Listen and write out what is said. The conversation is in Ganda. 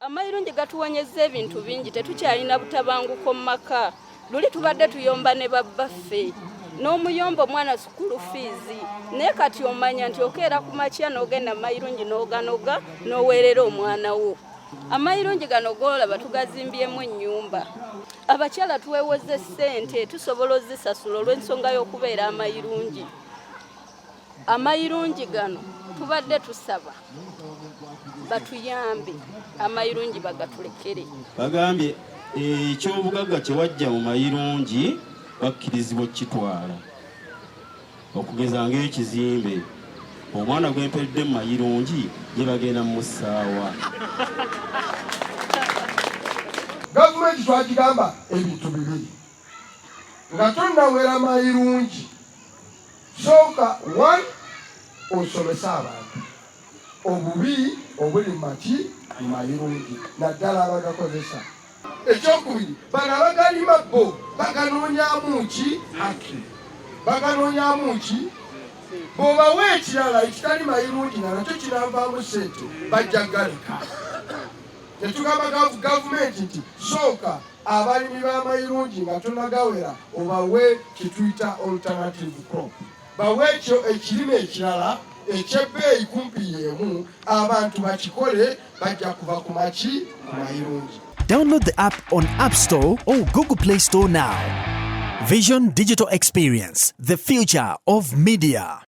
Amayirungi gatuwonyezza ebintu bingi, tetukyalina butabanguko mu maka. Luli tubadde tuyomba ne babbaffe n'omuyomba omwana sukulu fiizi, naye kati omanya nti okeera ku makya n'ogenda mayirungi n'oganoga n'oweerera omwana wo. Amayirungi gano g'olaba tugazimbyemu ennyumba. Abakyala twewoze ssente tusobola ozisasula olw'ensonga y'okubeera amayirungi. Amayirungi gano tubadde tusaba batuyambe amayirungi bagatulekere. Bagambye ekyobugagga kye wajja mu mayirungi bakkirizibwa okukitwala, okugeza ng'ekizimbe omwana gwemperedde mu mayirungi ye bagenda mussaawa. Gavumenti twagigamba ebintu bibiri nga tonnawera mayirungi. Sooka one osomese abantu obubi obuli mumaki mumayirungi naddala abagakozesa. Ekyokubiri bano abagalima bo baganoonyamu ki haki? Baganoonyamu ki? Bw'obawa ekirala ekitali mayirungi nga nakyo kinavaamu ssente bajja galeka. Netugamba gavumenti nti sooka abalimi b'amayirungi nga tonagawera obawe kyetuyita alternative crop, bawe ekyo ekirime ekirala ekyebbeeyi kumpi y'emu, abantu bakikole, bajja kuva ku maki ku mayirungi. Download the app on App Store or Google Play Store now. Vision Digital Experience, the future of media.